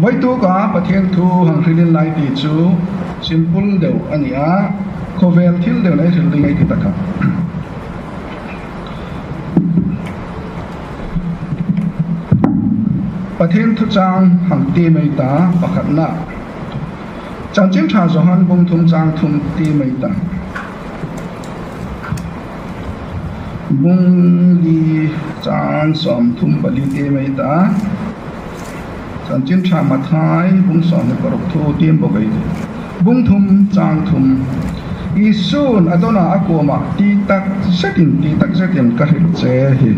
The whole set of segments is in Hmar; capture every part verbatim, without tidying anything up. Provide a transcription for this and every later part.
Vawituk a Pathien thu hang hrilin lai ti chu simple deu a ni a, khawvel thil deu nei hril ding ei ti tak a. Pathien thu chang hang ti mei ta pakhatna. Chanchin Ṭha Johan bung thum chang thum ti mei ta. Bung li chang sawm thum pali ti mei ta. Chanchin Ṭha Mathai bung sawm hni paruk thu tiem bawk ei ti. Bung thum chang thum. Isun a dawna a kuoma ti tak zetin, ti tak zetin ka hril che hi.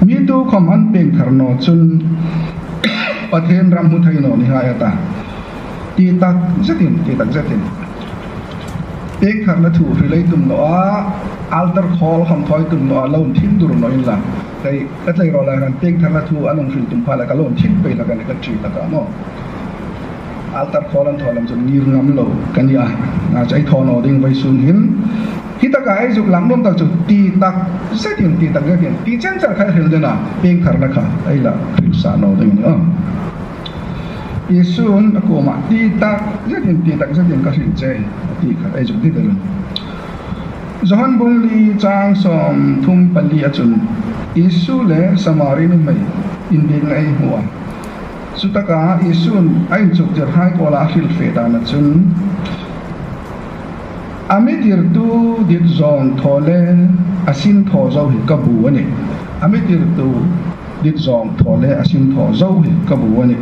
Mi tu khom an pieng thar naw chun Pathien ram hmu thei naw ni hai a ta. Ti tak zetin, ti tak zetin. Pieng tharna thu hril ei tum naw a, altar call khom thaw ei tum naw a, lo thim dur naw inla. Kei ka tlei raw lai ran pieng tharna thu an hung hril tum pha la ka lo thim pei la ka ni ka ṭi la ka maw. Altar call an thaw lam chun ngir ngam lo ka ni a. Na chai thaw naw ding vawisun hin. Hi taka ei zuk lam nuom tak chu ti tak zetin, ti tak zetin, ti chen char kha hril dena, pieng tharna kha ei la hril sa naw ding a ni a. Isun a kuoma ti tak zetin, ti tak zetin ka hril che, a ti kha ei zuk ti deu. Johan bung li chang sawm thum pali a chun Isu le Samari nuhmei inbiekna ei hmu a. Chutaka Isun a inchuktirhai kuoma a hril fe dan a chun, a mi tirtu dit zawng thaw le a sin thaw zo hi ka bu a nih. A mi tirtu dit zawng thaw le a sin thaw zo hi ka bu a nih.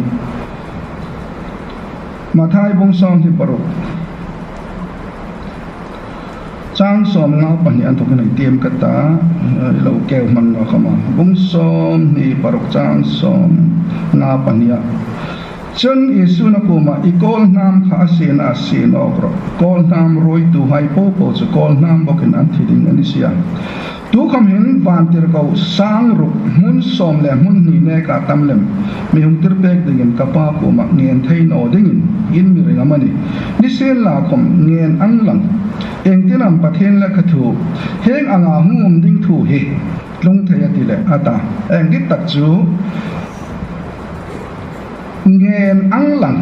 Mathai bung sawm hni paruk. Chang sawm nga pahni an thawk nei tiem ka ta, eh, lo keu hman naw khom a. Bung sawm hni paruk chang sawm nga pahni a. Chun Isun a kuoma, i kawlhnam kha a sien a sien awk rawh. Kawlhnam ruoituhai popo chu kawlhnam bawkin an thi ding a ni si a. Tukhom hin vantirko sang ruk hmun sawm le hmun hni neka tam lem mi hung tir pek dingin ka Pa kuoma ngen thei naw dingin in mi ring am a ni. Nisienlakhom ngen ang lang. Engtin am Pathien le ka thu, hieng anga hung um ding thu hi tlung thei a ti le a ta. Engdik tak chu ngen ang lang.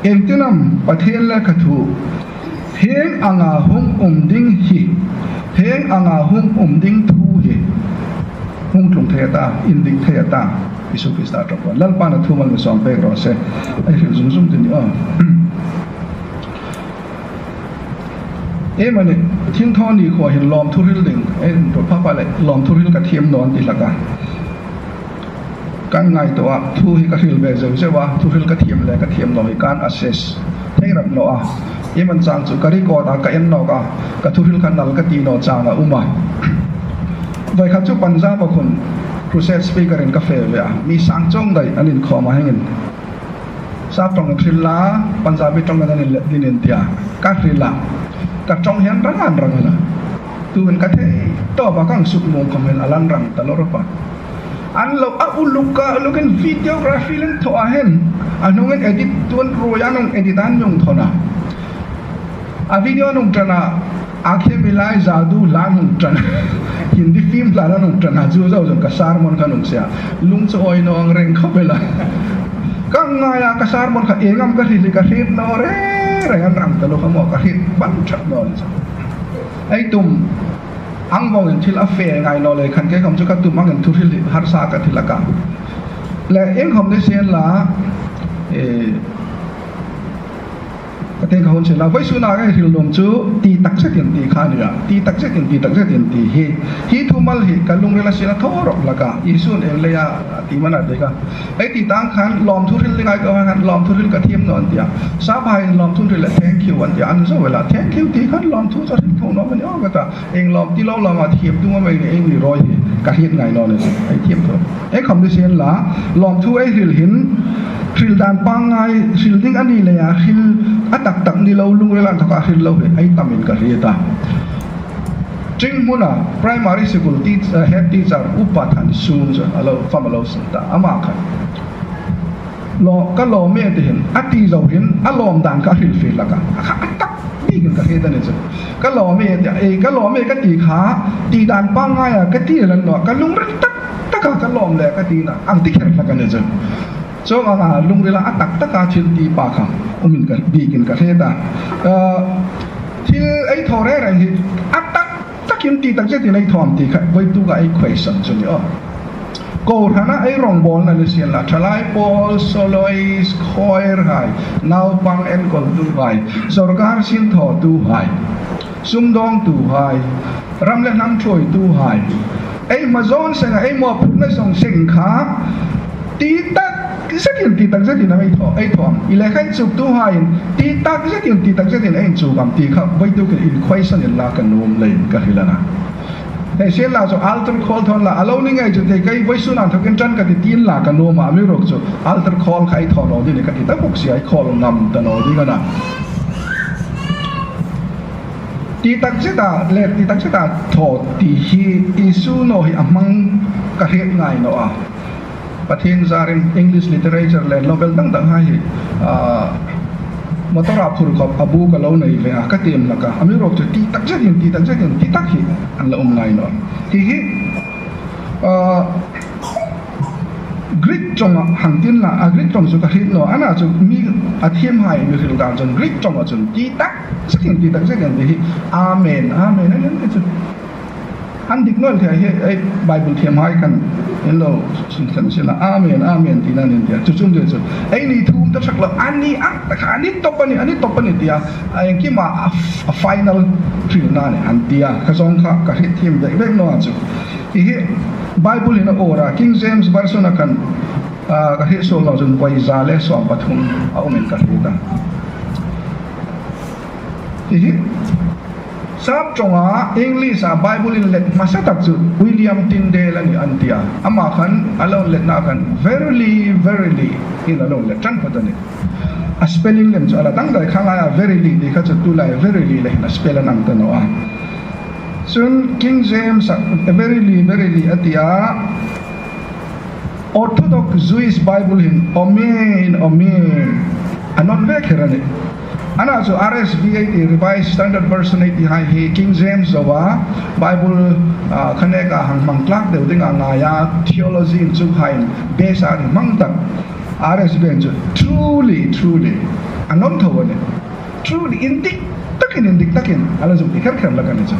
Engtin am Pathien le ka thu, hieng anga hung um ding hi, hieng anga hung um ding thu hi hung tlung thei a ta, indik thei a ta. Isu Krista ṭawngṭaina Lalpan a thu mal mi sawm pek raw se. Ei hril zung zung ti ni aw. Em a ni, thingthaw ni khuo hin lawmthu hril ding, ei input pha pha le lawmthu hril ka thiem naw an ti hlak a. Kan ngaituo a, thu hi ka hril ve zeu zeu a, thu hril ka thiem le ka thiem naw hi kan assess thei rak naw a. Em an chang chu ka record a, ka en nawk a, ka thu hril ka nal ka ti naw chang a um a. Voi khat chu Punjab a khun crusade speaker in ka fe ve a, mi sang chuong dai an inkhawm a hengin. Sap ṭawng hril la, Punjabi ṭawng an inlet dingin tia ka hril a. Ka ṭawng hi an rang an rang a. Tuhin ka thei tawpa ka hang suk nuom khom hin a la rang ta lo rawp a. An lo a uluk a, ulukin videography lem thaw a hin. A hnungin edit tuon ruoi an hung edit an mi hung thawn a. A video an hung ṭan a, Aakhe Milai Jadoo hla an hung ṭan. Hindi film hla an hung ṭan a, chu zo zong ka sermon kha an hung sie a. Lung chu awi naw ang reng khawp el a. Ka ngai a ka sermon kha ieng am ka hril hi ka hriet naw reng reng an rang ta lo kha maw ka hriet pan ṭhat naw ni chu. Ei tum ang vawngin thil a fe ngai naw le khan kei khom chu ka tum angin thu hril hi harsa ka ti hlak a. Le ieng khom ni sien la, eh, ka tieng ka hun sien la, vawisun a ka hril nuom chu ti tak zetin ti kha a ni a, ti tak zetin, ti tak zetin ti hi. Hi thu mal hi ka lungrila sien a thaw rawp hlak a, Isun ieng leia a ti am a na ti kha. Ei ti tang khan lawmthu hril ding ei ko khan lawmthu hril ka thiem naw an ti a. Sap hai lawmthu hril le thank you an ti a, an zo el a. Thank you ti khan lawmthu chu hril tho naw am a ni aw ka ta. Ieng lawm ti lo lawm a thiem tum am ei ni, ei ni rawi hi ka hriet ngai naw ni chu. Ei thiem tho. Ei khom ni sien la, lawmthu ei hril hin, hril dan pangngai, hril ding a ni leia, hril a tak tak ni lo, lungrila inthawka hril lo hi ei tamin ka hriet a. Ṭinghmuna primary school teach-, eh, head teacher Upa Thansung chu a lo, fam a lo sin ta, ama khan. Lo, ka lawm e ti hin, a ti zo hin, a lawm dan kha a hril fe hlak a. A kha a tak bik hin ka hriet a ni chu. Ka lawm e ti a, ei, ka lawm e ka ti kha, ti dan pangngai a, ka ti lan naw, ka lungril tak tak a ka lawm le ka ti na, ang ti kher hlak a ni chu. Chuong anga lungrila a tak taka thil ti pa kha umin ka, biekin ka hriet a. Ah, thil ei thaw reng reng hi a tak takin ti tak zetin ei thaw am ti kha voituk a ei question chu ni aw. Kohrana ei rongbawlna ni sien la, thalai pawl, soloist, choir hai, naupang enkawltu hai, sawrkar sinthawtu hai, sumdawngtu hai, ram le hnam ṭhuoitu hai, ei hma zawn senga ei mawphurna zawng seng kha ti tak zetin, ti tak zetin ei thaw, ei thaw am. I lekha inchuktu haiin ti tak zetin, ti tak zetin ei inchuk am ti kha voitukin in question inla ka nuom leiin ka hril a na. Hei, sien la chu altar call thaw inla, a lo ni ngei chu te, kei voisun an thawkin ṭan ka ti ti inla ka nuom a, amiruokchu altar call kha ei thaw naw ding ka ti ta bawk si a, ei call ngam ta naw ding a na. Ti tak zeta, le ti tak zeta thaw ti hi Isu naw hi a hmang ka hriet ngai naw a. Pathien zarin English literature le novel dang dang hai hi, ah, motor a phur khawp a buk a lo nei ve a, ka tiem hlak a. Amiruokchu ti tak zetin, ti tak zetin, ti tak hi an la um ngai naw. Hi hi, ah, Greek ṭawnga hang ti inla, a Greek ṭawng chu ka hriet naw a, ana chu mi a thiem hai mi hril dan chun Greek ṭawnga chun ti tak zetin, ti tak zetin ti hi, amen, amen, amen, ti chu. An dik naw el thei hi, ei Bible thiem hai khan, in lo, sin khan sila, amen, amen, tina an inti a. Chu chu um ding chu. Eini thu um ta ṭhak lo, a ni ang tak kha, a ni tawp a nih, a ni tawp a nih tia, a iengkima a, a final hrilna a nih, an ti a. Kha zawng kha, ka hriet thiem bek bek naw a chu. Hi hi, Bible hin a awr a, King James Version a khan, ah, ka hriet suol naw chun, vawi za le sawm pathum a umin ka hriet a. Hi hi, Sap ṭawnga English-a Bible inlet hmasa tak chu William Tyndale a nih an ti a. Ama khan a lo inletna khan, "Verily, verily," tiin a lo inlet ṭan phawt a nih. A spelling lem chu a la dangdai kha ngai a, verily ti kha chu tulai verily le hin a spell an ang ta naw a. Chun King James-a verily, verily a ti a. Orthodox Jewish Bible hin, "Amen, amen," a nawn ve kher a nih. Ana chu R S V ei ti, Revised Standard Version ei ti hai hi King James zoa Bible, ah, kha neka hang hmang tlak deu dinga ngaia theology inchuk haiin base a ni hmang tak R S V in chu truly, truly a nawn tho a nih. Truly, indik takin, indik takin a la zuk ti kher kher hlak a ni chu.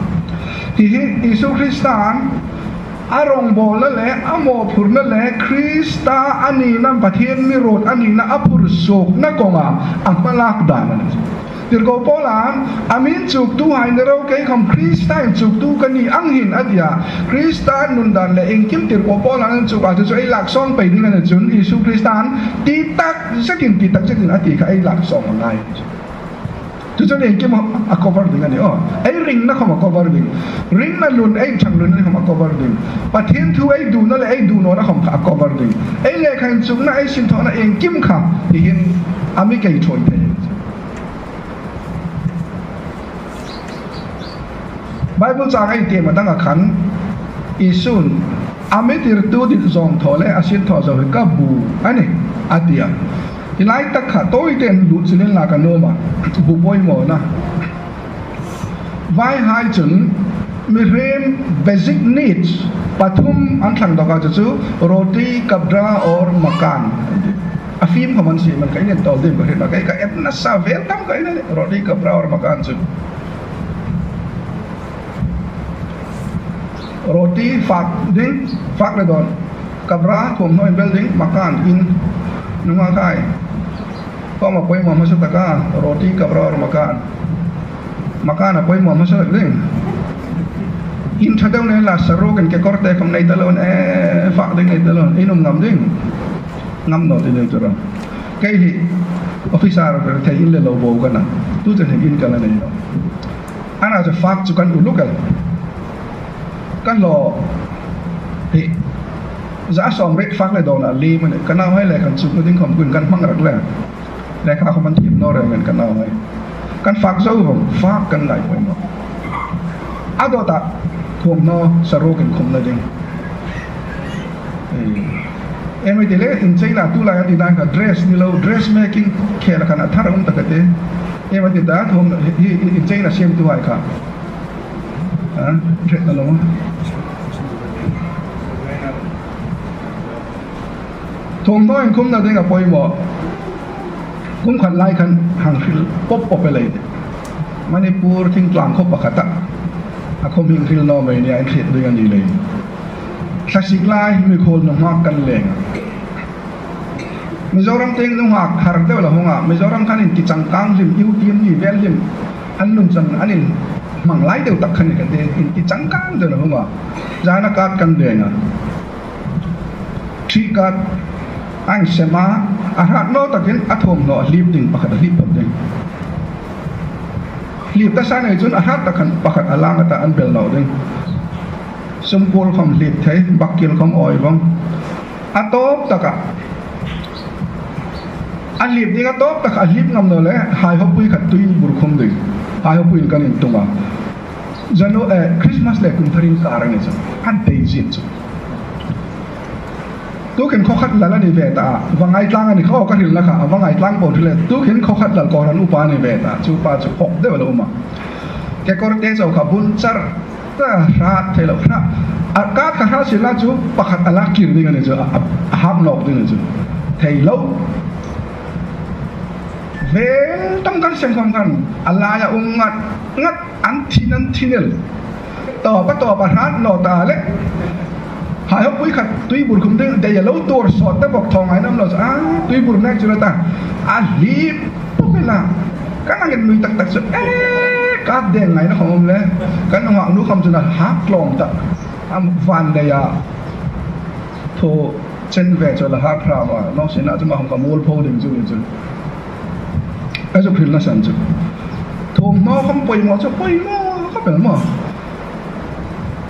Hi hi Isu Kristan a rongbawlna le a mawphurna le Krista a nina, Pathien mi ruot a nina a phursuokna kawnga a hmalak dan a ni chu. Tirko Paulan, "A mi inchuktu hai ni ro, kei khawm Krista inchuktu ka ni ang hin," a ti a. Krista nun dan le iengkim tirko Paulan inchuk a chu chu ei lak sawng pei ding a ni chun Isu Kristan ti tak zetin, ti tak zetin a ti kha ei lak sawng a ngai. Chu chu iengkim a cover ding a ni aw. Ei ringna khawm a cover ding. Ringna lun, ei ṭhang lunna khawm a cover ding. Pathien thu ei duhna le ei duh nawna khawm kha a cover ding. Ei lekha inchukna, ei sinthawna iengkim kha hi hin a mi kei ṭhuoi thei. Bible chang ei tiem a dang a khan, Isun, "A mi tirtu dit zawng thaw le a sinthaw zo hi ka bu a nih," a ti a. Hi lai tak kha tawiten lut silin la ka nuom a, bu pawimawna. Vaihai chun mihriem basic needs pathum an thlang dawk a, chu chu roti, kapra or makan. A fim khawm an siem an, ka inental ding ka hriet naw, kei ka et nasa vel tam ka in a nih, roti, kapra or makan chu. Roti, fak ding, fak le dawn. Kapra, thuomhnaw inbel ding, makan, in. Nunghak hai, khawm a poimaw hmasa tak a, roti, kapra or makan. Makan a poimaw hmasa tak ding. In ṭha deu nei la, saruk in kekawr te khawm nei ta lo, eh, fak ding nei ta lo, in um ngam ding. Ngam naw ti nei ta lo. Kei hi officer rethei in le lo bo ka na. Tu chen hin in ka la nei naw. Ana chu fak chu kan uluk el. Kan lo hi za sawm riet fak le dawn a liem a nih. Ka nauhai lekha inchukna ding khawm kuoin kan hmang rak le. Lekha khawm an thiem naw reng reng ka nauhai. Kan fak zo vawng, fak kan ngai poimaw. A dawta thuomhnaw saruk in khumna ding. Eh, em ei ti le, incheina tulai an ti dan kha dress ni lo, dressmaking khel khan a thar a um tak a tih. Em ei ti ta, thuom, hi, hi, incheina siemtuhai kha. Ha, hriet naw lo. Thuomhnaw inkhumna ding a poimaw. Kum khat lai khan hang hril pawp pawp el ei tih. Manipur thingtlang khaw pakhata a khawm hang hril naw mei nia, inhriet ding a ni leiin. Thlasik lai mikhuol nunghak kan leng a. Mizoram tieng nunghak har deu la hung a, Mizoram khan inti changkang hlim, U T M ni vel hlim, an nun chan an inhmang lai deu tak khan ni ka ti, inti changkang deu la hung a. Zana card kan leng a. Ṭhi card an sem a, a hrat naw takin a thuomhnaw a hlip ding pakhat a hlip phawt ding. Hlip ta sa nei chun a hrat tak khan pakhat a lang a ta an bel naw ding. Sumkul khawm hlip thei, bakkil khawm awi vawng. A tawp taka, a hlip ding a tawp taka a hlip ngam naw le, hai hawpui khat tui bur khum ding. Hai hawpuiin kan intung a. Janu, eh, Christmas le kum thar inkar a ni chu. An tei zin chu. Tukin khaw khat lal a ni ve ta a. Vangaitlang a ni kha, ka hrilna kha, a Vangaitlang po thile. Tukin khaw khat lal Kohran upa a ni ve ta. Chu pa chu hawk deu a lo um a. Kekawr te chau kha bun char ta hrat thei lo hra. A card kha hrat sila chu pakhat a lak kir ding a ni chu. A, a, a hap nawk ding a ni chu. Thei lo. Vel tam kan sem khawm khan. A laia um ngat ngat. An thin, an thin el. Tawp a, tawp a hrat naw ta le. Hai hawpui khat tui bur khum ding, dei a lo tuor sawt te bawk thaw ngai nam lo chu. A, tui bur nek chu la ta. A hlip pawp el a. Kan ang en nui tak tak chu. Eh, ka deng ngai na khawm le. Kan nunghak nu khawm chu na hak tlawm tak. Am van dei a. Thaw chen ve chu la hak hram a. Naw sina chu ma hawng ka mul pho ding chu ni chu. A chu hrilna san chu. Thuomhnaw khawm poimaw chu poimaw khawp el maw.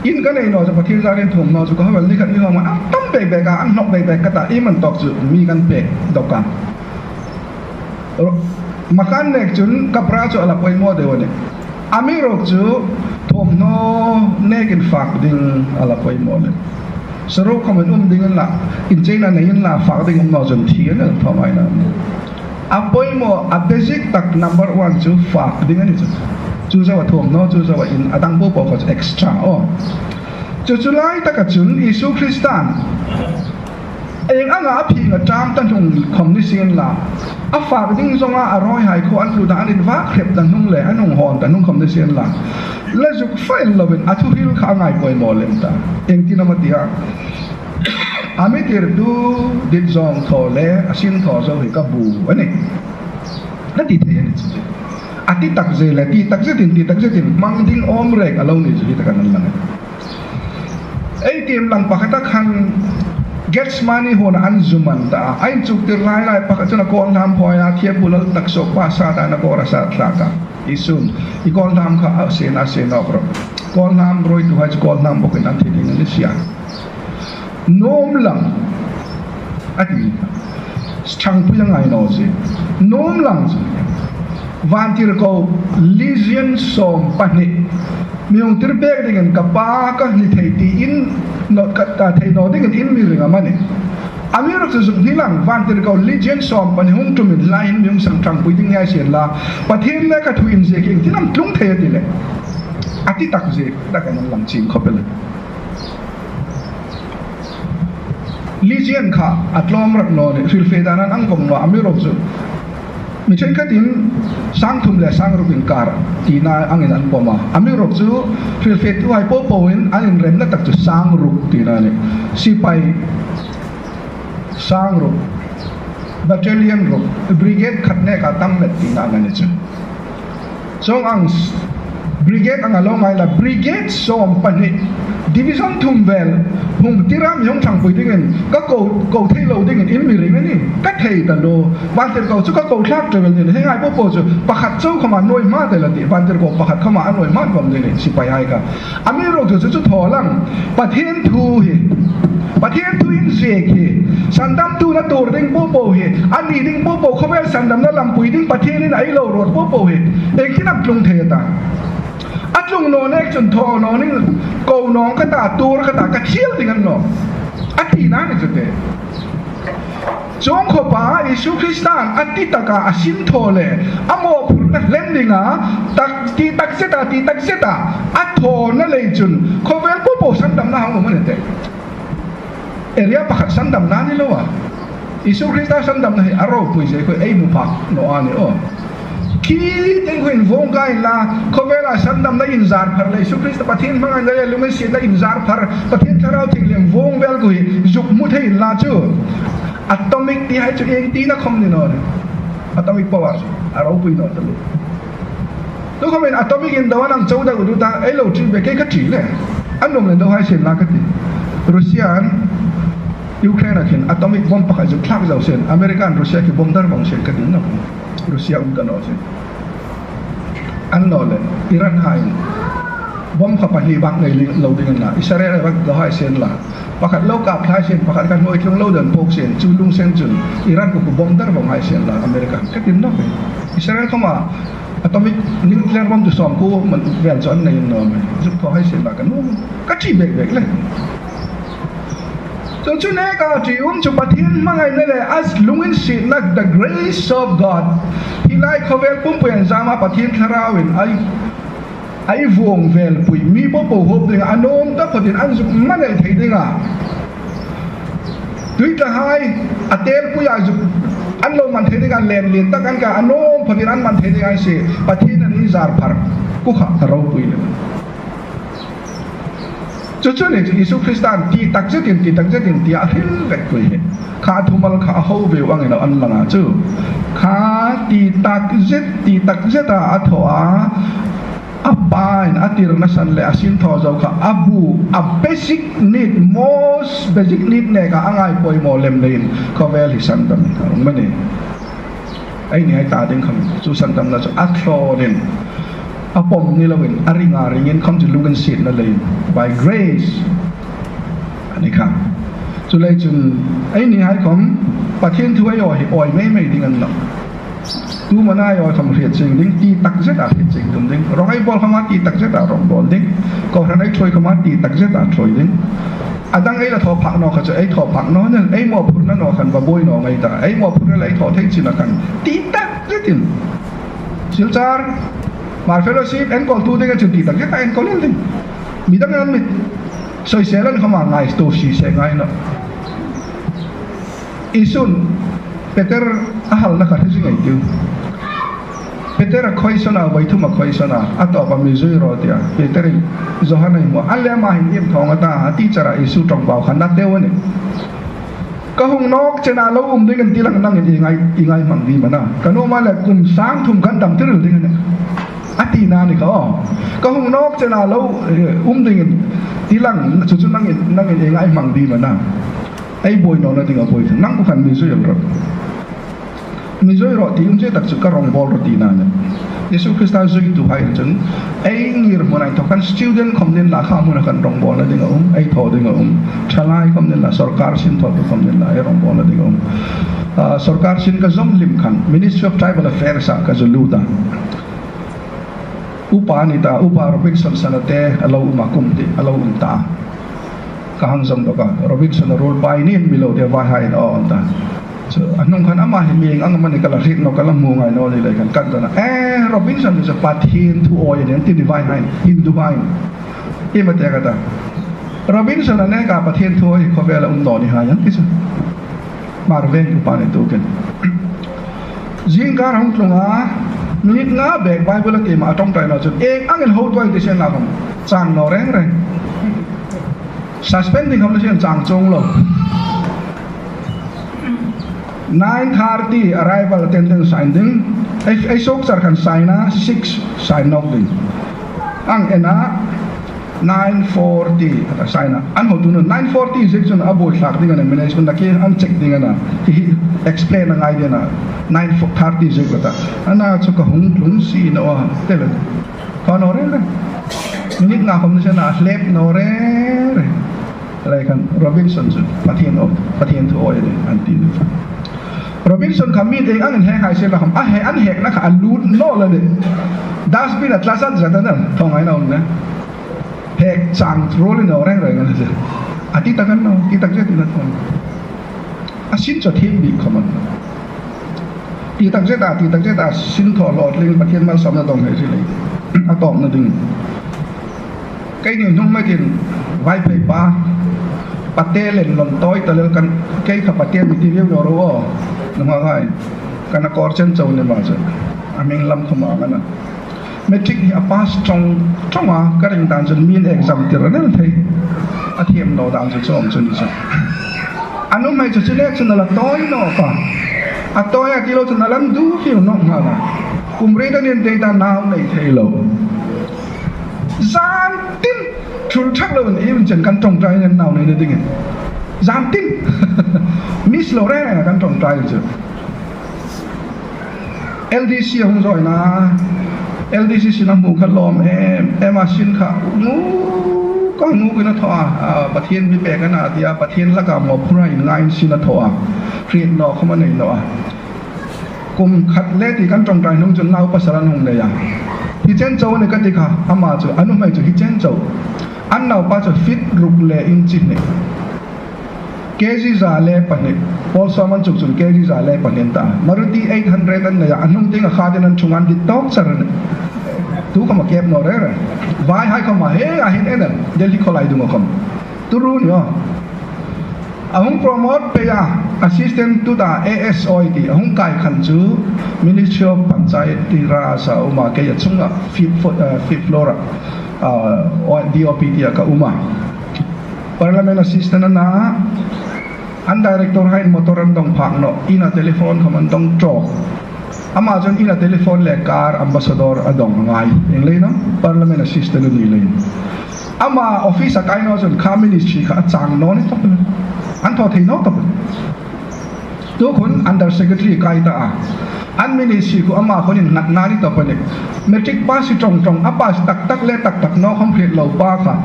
In ka nei naw chu Pathien zârin thuomhnaw chu ka hawng ni khat ni hawng a tam bek bek a, an hnawk bek bek ka ta, iem an tawk chu mi kan pek dawk a. Ro-, makan nek chun kapra chu a la poimaw deu a nih. Amiruokchu thuomhnaw nekin fak ding a la poimaw le. Saruok khawmin um ding inla, incheina nei inla, fak ding um naw chun thi an el thaw mai na. A poimaw, a basic tak number one chu fak ding a ni chu. Chu zoa thuomhnaw, chu zoa in a dang po po kha chu extra aw. Chu chu lai taka chun Isu Kristan Eng anga a phing a ṭam ta hnung khawm ni sien la, a fak ding zawnga a rawihai khuo an tlu ta, an invak hrep ta hnung le an hung hawn ta hnung khawm ni sien la, la zuk fail lovin a thuhril kha a ngai poimaw lem ta. Engtin am a ti a, a mi tirtu dit zawng thaw le a sin thaw zo hi ka bu a nih, a ti thei a ni chu. A ti tak zie le, ti tak zie tin, ti tak zie tin, hmang ding awm rek a lo ni chu hi taka an lang a. Ei tiem lang pakhata khan Gethsemane huona an zu man ta a. A inchuktir lai lai pakhat chun a kawlhnam phawi a, thiempu lal tak suok pa Satan a kawr a sat thlak a. Isun, i kawlhnam kha a sen a sen nawk rawh. Kawlhnam ruoituhai chu kawlhnam bawkin an thi ding an ni si a. Nuom lang a ti. Ṭhangpui a ngai naw si. Nuom lang chu. Vantirko legion sawm pahni. Mi hung tir pek dingin ka pa ka hni thei tiin, naw, ka, ka thei naw dingin in mi ring am a nih. Amiruokchu zuk hni lang, vantirko legion sawm pahni hung ṭumin laiin mi hung sang ṭhangpui ding ni a sien la, Pathien le ka thu inziek hi engtin am tlung thei a ti le. A ti tak zie, tak an lang ching khawp el. Legion kha a tlawm rak naw ni, hrilfie dan an ang vawng naw, amiruokchu mi ṭhenkhatin sang thum le sang ruk inkar tina angin an pawm a. Amiruokchu hrilfietuhai po poin an inremna tak chu sang ruk tina a nih. Sipai sang ruk, battalion ruk, brigade khat neka tam met tina ang a ni chu. Chuong ang s-, brigade ang a lo ngai la, brigade sawm pahni, division thum vel hung tira mi hung ṭhangpui dingin ka ko, ko thei lo dingin in mi ring a nih. Ka thei ta lo. Vantirko chu ka ko thlak ta vel ni, hienghai po po chu pakhat chau khawma nuoi hma ta la ti, vantirko pakhat khawma a nuoi hma khawm ni, sipaihai kha. Amiruokchu chu, chu thaw lang, Pathien thu hi, Pathien thu inziek hi, sandamtu na tuor ding po po hi, a ni ding po po, khawvel sandamna lampui ding Pathienin a ei lo ruot po po hi, engtin am tlung thei a ta. A tlung naw nek chun thaw naw ning, ko nawng ka ta, tuor ka ta, ka thiel ding a ni nawh. A tina ni chu te. Chuong khawpa Isu Kristan a ti taka a sin thaw le a mawphurna hlem dinga tak, ti tak zeta, ti tak zeta a thawna lei chun khawvel po po sandamna hang um a ni te. Area pakhat sandamna ni lo a. Isu Krista sandamna hi a ropui zie kha ei hmu phak naw a ni aw. Khi tieng khuin vawng ka inla, khawvela sandamna inzar phar le, Isu Krista Pathien hmangaina le lunginsietna inzar phar, Pathien Thlarau Thienghlim vawng vel kha hi zuk hmu thei inla chu. Atomic ti hai chu ieng tina khom ni naw ni. Atomic power chu a ropui naw ta le. Tu khomin atomic in do an ang chau da u du ta, ei lo ṭi ve kei ka ṭi le. An lawm le do hai sien la ka ti. Russia-in Ukraine-a khin atomic bomb pakhat zuk thlak zo sien, America-in Russia khi bomb dar vong sien ka ti naw. Russia um ta naw sien. An naw le, Iran hai. Bomb kha pahni bak nei lo ding an la. Israel-a bak do hai sien la. Pakhat lo kap thlai sien, pakhat kan hoi tlung lo dan pok sien, chu lung sien chun. Iran khu bomb dar vong hai sien la, America. Ka ti naw. Israel khoma atomic nuclear bomb chu sawm kuo man vel chu an nei naw. Zuk thaw hai sien la ka nuom. Ka ṭi bek bek le. Chu chu neka ṭi um chu Pathien hmangaina le a lunginsietna, the grace of God. Hi lai khawvel pumpui an zama Pathien Thlarauin ei, ei vawng velpui mi popo hawp ding a nuom ta phatin an zuk man el thei ding a. Tui tla hai a telpui a zuk an lo man thei ding a, lien lien tak an ka a nuom phatin an man thei ding a si Pathien an inzar phar. Khu kha a ropui le. Chu chu ni chu Isu Kristan ti tak zetin, ti tak zetin ti a hril vek pui hi. Kha thumal kha a ho veu angin an lang a chu. Kha ti tak zet, ti tak zeta a thaw a. A pain a tirna san le a sin thaw zo kha a bu, a basic need, most basic need neka a ngai poimaw lem leiin khawvel hi sandam a um a ni. Eini hai ta ding khom chu sandamna chu a thlawnin a pawm ni loin a ringa ringin khom chu lunginsietna leiin by grace a ni kha. Chuleiin chun eini hai khom Pathien thu ei awi hi awi mei mei ding a ni nawh. Tu mana ei awi khom hriet chieng ding, ti tak zeta hriet chieng tum ding. Rawng ei bawl khoma ti tak zeta rawng bawl ding. Kohran ei thawi khoma ti tak zeta thawi ding. A dang ei la thaw phak naw kha chu ei thaw phak naw nen, ei mawphurna naw khan va buoi naw ngei ta. Ei mawphurna la ei thaw thei china khan ti tak zetin. Silchar, Hmar Fellowship, enkawltu ding a chun ti tak zeta enkawl el ding. Midang an mit soisel an khoma ngai sto si se ngai naw. Isun Peter a halna kha hre zing ei tiu. Peter a khoi sona, vaithum a khoi sona, a tawpa mi zui ro tia. Peter in Johan ei hmu a, a le ama hin im thawng a ta, a ti chara Isu ṭawngbau khan na teu a ni. Ka hung nawk chena lo um ding an ti lang nangin i ngai, i ngai hmang di mana. Ka nuom a le kum sang thum kan dam tiril ding a ni. A tina ni kha aw. Ka hung nawk chena lo, eh, um dingin ti lang chu chu nangin, nangin i ngai hmang di mana. Ei buoi nawna ding a buoi. Nang khu khan mi zui el rawh. Mi zui rawh ti um che tak chu ka rawng bawl rawh tina ni. Isu Krista zuitu hai chun ei ngirhmuna inthawk khan student khom ni inla kha hmuna khan rawng bawlna ding a um, ei thaw ding a um. Thalai khom ni inla, sorkar sin thawtu khom ni inla ei rawng bawlna ding a um. Ah, sorkar sin ka zawm hlim khan Ministry of Tribal Affairs-a ka zu lut a. Upa ni ta, Upa Robinson Sanate a lo um a, kum ti a lo um ta. Ka hang zawm dawk a, Robinson a ruolpa i ni am mi lo ti a, vaihaiin aw an ta. Chu a hnung khan ama hi mi ieng ang am a ni ka la hriet naw, ka la hmu ngai naw ni lei khan kan dawna. Eh, Robinson chu Pathien thu awi a ni an ti ni vaihaiin, Hindu haiin. Iem a ti ka ta. Robinson a neka Pathien thu awi khawvela um naw ni hai an ti chu. Hmar Veng Upa ni tukin. Zingkar hung tlung a, minute nga bek Bible a tiem a, a ṭawngṭai naw chun, ieng angin hotuhai ti sien la khom, chang naw reng reng. Suspend ding khom ni sien chang chuong lo. Nine thirty arrival attendance sign ding. Ei, ei suk char khan sign a, six sign nawk ding. Ang en a, nine forty a ta sign a. An hotu nun nine forty ziek chun a buoi thlak ding a na, management-a khi an check ding a na. Hi hi explain a ngai ding a na. Nine thirty ziek a ta. Ana chu ka hung tlung si naw a. Te le. Ka naw reng reng. Minute nga khom ni sien a hlep naw reng reng. Lei khan Robinson chu Pathien aw, Pathien thu awi a ni an ti. Robinson kha mi te angin hek hai sien la khom, a he, an hekna kha a lut naw la de. Dustbin a tla zat zat a na, thaw ngaina um na. Hek chang ruol i naw reng reng a na. A ti tak an naw, ti tak zet a na thaw. A sin chu a thiem bik khom a. Ti tak zeta, ti tak zeta, sin thaw hlawtling Pathien malsawmna dawng hei hril ei. A tawpna ding. Keini hnung metin Vaiphei pa, Patel en lon tawi ta lel kan, kei kha Patel mi ti vieu naw ro. Nunghak hai. Kan a kawr chen chau ni ma chu. A hming lam khawm a ngana. Matric hi a pass ṭawng ṭawng a, ka ring dan chun mi'n exam tir a nel thei. A thiem naw dan chu chuong chu ni chu. A nuhmei chu chu nek chun a la tawi nawk a. A tawi a ti lo chun a la du fiu nawk nghal a. Kum riet a nin dei ta nau nei thei lo. Zan tin, ṭhul ṭhak lo in i un chen kan ṭawngṭai nen nau nei na dingin. Zan tin. Miss lo reng reng kan ṭawngṭai chu. L D C a hung zawina, L D C sin a hmu kha lawm em em a, sin kha ngu ka ngu kina thaw a, a, Pathien mi pek a na tia, Pathien laka mawphurna inngai in sin a thaw a, hriet naw khawm a nei naw a. Kum khat le ti kan ṭawngṭai hnung chun naupa sara an hung nei a. Hi chen chau ni ka ti kha, ama chu, a nuhmei chu hi chen chau. An naupa chu feet ruk le inch hni. K G za le pahni. Pawl sawm an chuk chun K G za le pahni an ta. Maruti eight hundred an nei a, a hnung tieng a kha ding an ṭhung an dit tawk char a nih. Tu khawm a kep naw reng reng. Vai hai khawm a, he a hin en el. Delhi khawlai dung a khawm. Turu ni aw. A hung promote pei a, assistant to the A S O I ti, a hung kai khan chu Ministry of Panchayati Raj a um a, kei a chunga fifth fo-, eh, fifth floor a, ah, D O P ti a ka um a. Parliament assistant a na, an director hai motor an dong phak naw, ina telephone khawm an dong ṭawk. Ama chun ina telephone le car ambassador a dong a ngai. Eng leiin am, Parliament assistant a ni leiin. Ama office a kai naw chun kha ministry kha a chang naw ni tawp. An thaw thei naw tawp. Tu khun under secretary kai ta a. An ministry khu ama khun innghatna ni tawp a nih. Matric pass hi ṭawng ṭawng, a pass tak tak le tak tak naw khawm hriet lo pa kha.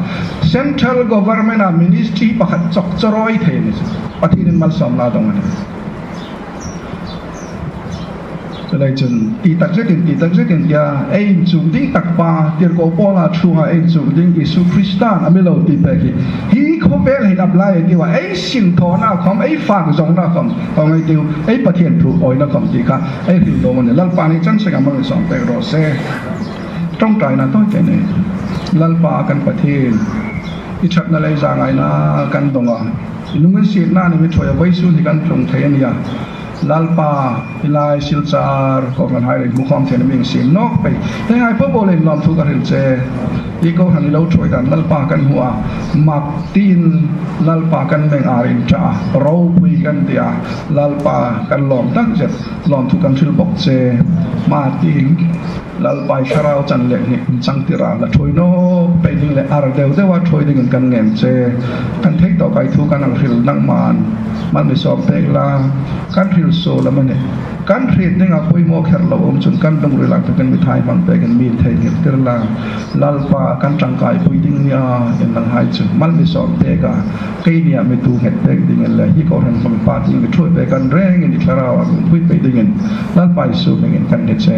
Central government a ministry pakhat chawk chawrawi thei ni chu. Pathienin malsawmna dong a nih. Chuleiin chun, ti tak zetin, ti tak zetin tia, ei inchuk ding tak pa, tirko Paula ṭhunga ei inchuk ding Isu Kristan a mi lo ti pek hi. Hi khawvel hin apply ei tiu a, ei sinthawna khawm, ei fak zawngna khawm, khawm ei tiu, ei Pathien thu awina khawm ti kha, ei hril dawng a nih. Lalpan ei chan seng a malsawm pek raw se. Ṭawngṭaina tawite ni. Lalpa kan Pathien, i ṭhatna le zangaina kan dong a. I lunginsietna ni mi thuoi a, vawisun hi kan tlung thei a nia. Lalpa, i lai Silchar, kawngkhar hai le hmu khawm theina mi siem nawk pei. Hi hai po po le lawmthu ka hril che. I kawngkhar i lo thuoi dan Lalpa kan hmu a. Mak tiin Lalpa kan meng arin ṭha a. Ropui kan ti a. Lalpa kan lawm tak zet. Lawmthu kan hril bawk che. Mak tiin Lalpa i thlarau chan le hnik chang tira la thuoi nawk pei ding le ar deu deu a thuoi dingin kan ngen che. Kan thei tawk a i thu kan hang hril nangman mal mi sawm pek la, kan hril suol a mani. Kan hriet ding a poimaw kher lo um chun kan lungrila tukin mi thai hmang pekin mi thei nghet tir la. Lalpa kan ṭangkaipui ding nia, inlang hai chu mal mi sawm pek a. Keini a mi tu nghet pek dingin le hi kawngkhar hmang pa ding mi thuoi pek kan rengin i thlarau a mi pui pei dingin Lalpa Isu hmingin kan ngen che.